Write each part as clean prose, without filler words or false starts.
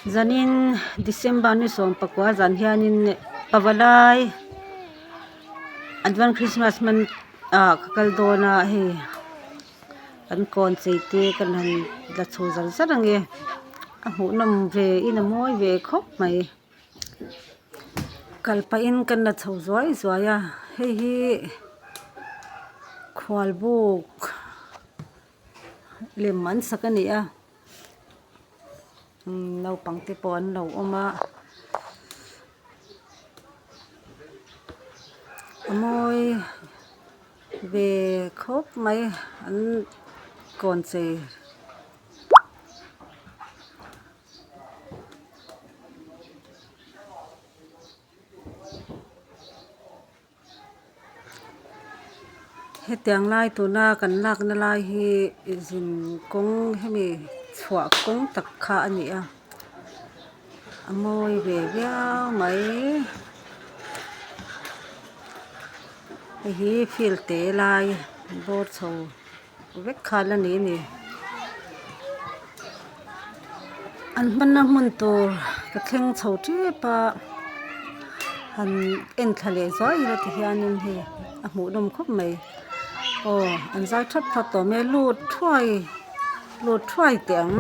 Zanin December ni sawmpakua zan hianin pavalai advance christmas hman ah ka kal dawn a hei kan kawn chei te kan han la chho zar zar ang e a hmuhnawm ve in a mawi ve khawp mai. Kal pahin kan la chho zuai zuai a hei hi khualbuk lem an sak a ni a naupang te pawh an lo awm a a mawi ve khawp mai an kawn chei. Hetiang lai tuna kan lakna lai hi zin kawng hemi chhuah kawng tak kha a ni a a mawi ve viau mai hei hi field te lai bawr chho. Vek khan a ni a ni an hmanna hmun tur ka thleng chho tep a han en thla leh zuai ila ti hianin hei a hmuh nawm khawp mai aw an zai thap thap tawh mai a lut thuai lut thuai teh ang.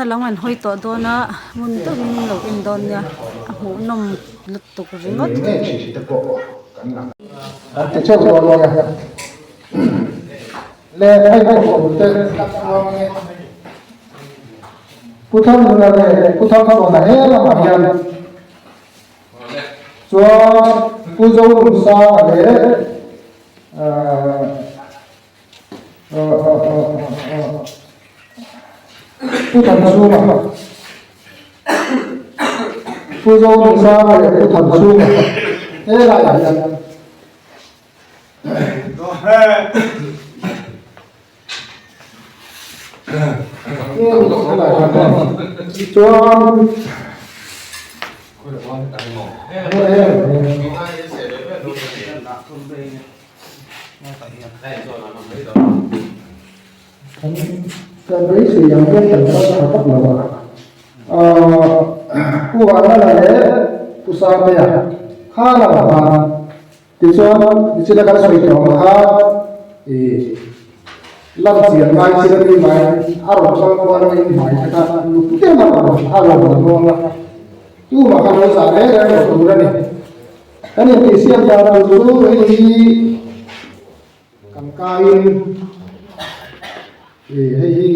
lam an hawi tawh dawn a ngun deuhin in lo en dawn nia a hmuhnawm lutuk ringawt. Pu Thangnuna leh Pu Thangchhuana he lamah hian chuan Pu Zonunsanga leh Pu Thanchhunga Pu Zonunsanga leh Pu Thanchhunga he laiah hian. Chuan Kan beisei ang hian kan kal tha vak lo a, Pu Vanlala leh Pu Sangtea kha lamah khan Tichuan, nichina kan sawi tawh ang kha i lam chian ngai thil a ni mai, a rawn kal kual a in hmai te kha luk deuh a rawn a rawn la dawn a, tumah kha lo zah reng reng loh tur a ni. Kan intihsiak dan tur chu hei hi kan kaiin i hei hi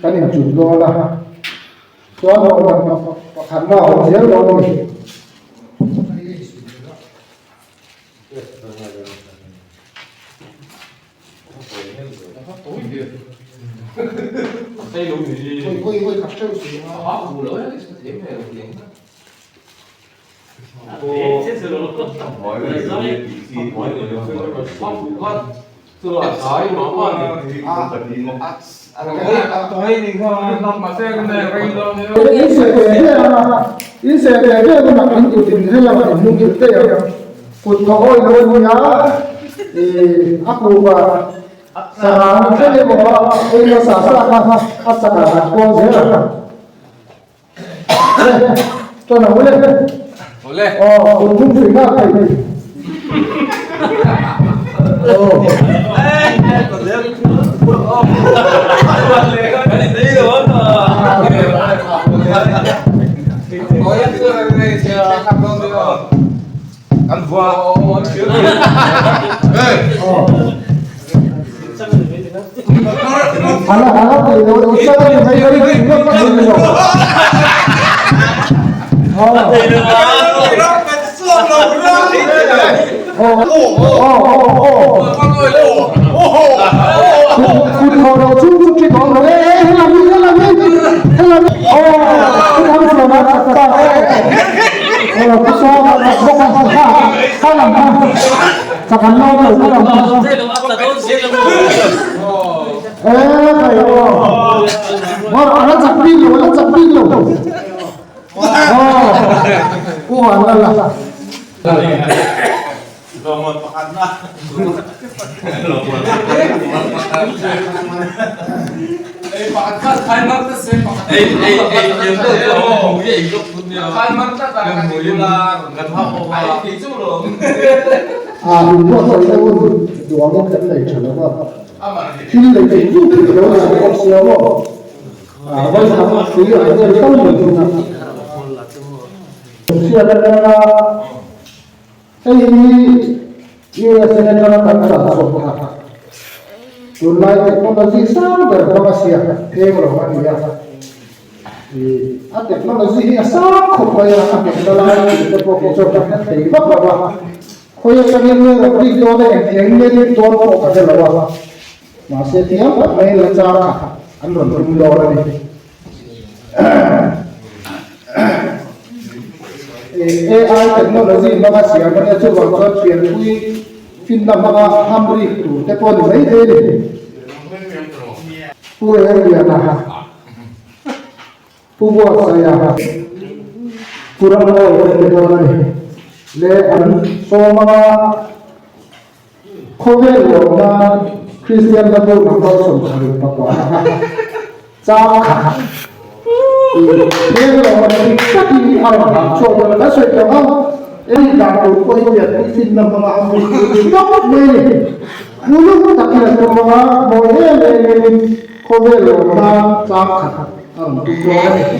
kan inchut dawn a, chuan pakhatna a awm zel dawn a ni. In seh ve ve hunah in kut in hre lamah in hnung thil daih ang. Kut thaw awi lo a nia, ih a kuhva sarang thleng emaw a ei nasa sa kha a chakah an kuang zel ang. Ṭan ang ule. Ule. Aw, kut hnung hrui nghal thei. Aw. An vua. Ala ala thei lo i chang a ni mai mai mai mai mai lo. Kut thaw lo chu chu chi dawn lo e helam hi helam hi helam aw kut ham chuan a chak ta aw pu saw bawk a kha kha lam kha chak an lo lo kha lam kha e khai aw ala chak bik lo ala chak bik lo aw pu an la la A inbuatsaihna hun duangin kan nei tha lo va, thil lei thei tu thei lo a ni bawk sia maw? Vawiin tui an vel fo mai thung a. Chhiat atanga Hei hi USA atanga kan chah chhuah kha tunlai technology sang ber hmang a siam pheng lo a ni a. Ih a technology hi a sang khawp mai a, a nghet na lai tih te pawh kei chuan ka hre thei vak lo a. Khawi atangin nge rawn rik dawn a, engtiang nge rik dawn pawh ka hre lo a. Mahse thiam tak maiin la chang kha an rawn tum dawn a ni. AI technology hmanga siam a nia, chuvang chuan pianpui finna hmanga ham rik tur te pawh a ni mai thei a ni. Pu Erliana, Pu Buatsaia, Pu Ramawia te ni dawn a ni. Le an sawm anga Khawvel lawm nan Kristian hla bu number 74 kha chang khat i hmel lawm a dik takin a rawn hang chhuak dawn a, kan sawi tawh ang ei dan tur pawh hi pianpui finna hmanga a hmu tawp mai a ni. Uluk takin a tum anga mawi em em in khawvel lawm nan chang khat. A rawn tum dawn a ni.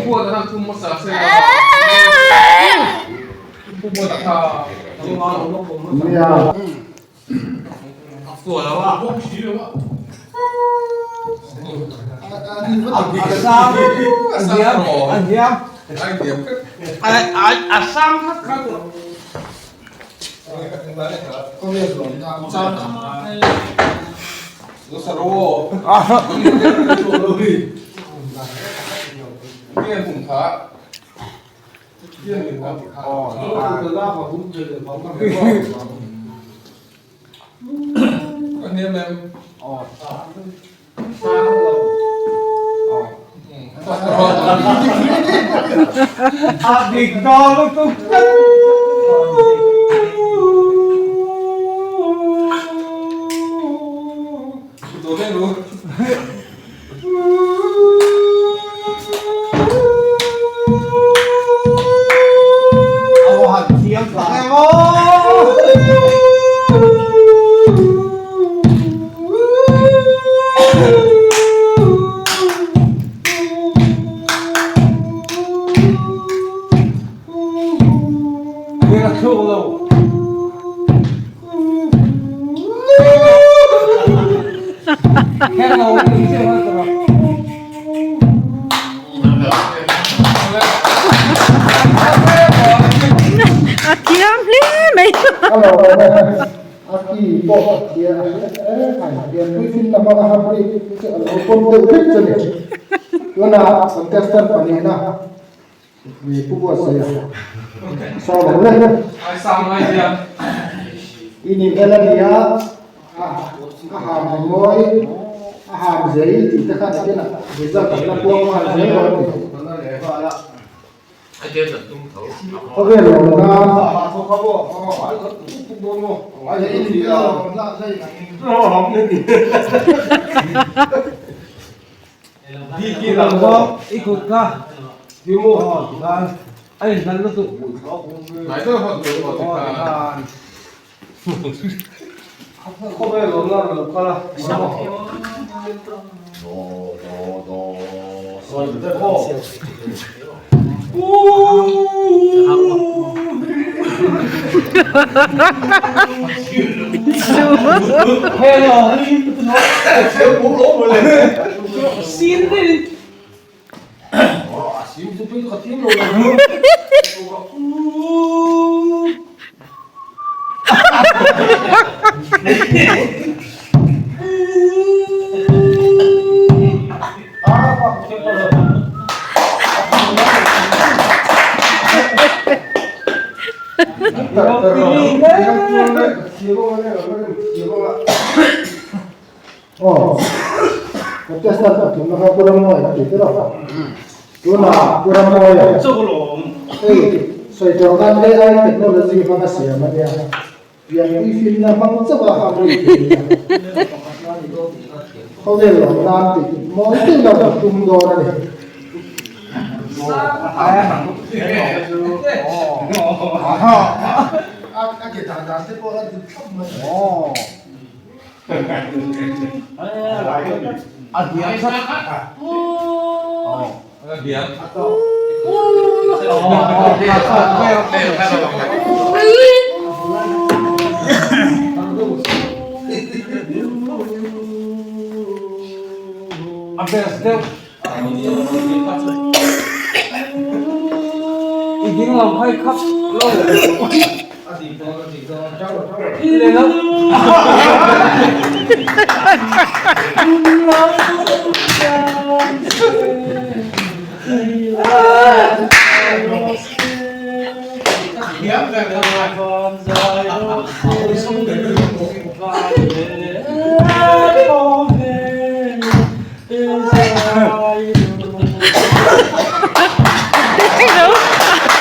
Nia. A thiam hle mai. Hello a ki pawh a thiam a hre em mai pianpui fin na hmanga ham rik chu a lo pawm deuh vek chu ni tunah contestant pahnihna Mi pu buatsaih a sawi lo le. I nih hmel a nia, a ham mawi, a ham zei tih te khan nakinah result an la puang nghal zel dawn a ni. Khawvel lo nan Aw, contestant pathumna kha Pu Ramawia a ti tir a, tunah Pu Ramawia hei sawi tur nan AI technology hmang a siam a nia, pianpui finna hmang chauh a ham rik thei a nia, khawvel lawm nan tih mawi deuh lo a tum dawn a ni.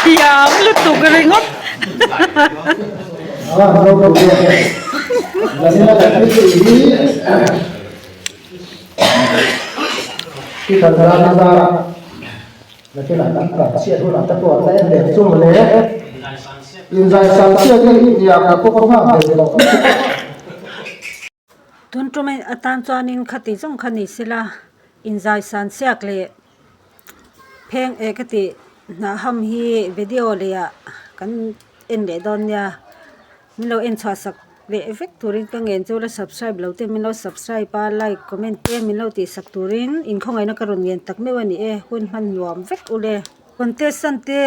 Thiam lutuk ringawt. Tun tum atan chuanin khati zawng kha ni sela inzai san siak leh. Pheng eh ka tih hnah ham hi video leh ah kan en leh dawn nia min lo en chhuah sak leh vek turin ka ngen chu la subscribe lo te min lo subscribe a like comment te min lo tih sak turin inkhawngaihna ka rawn ngen tak meuh a ni e hun hman nuam vek ule contestant te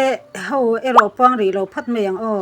ho erawh puang rih lo phawt mai ang aw.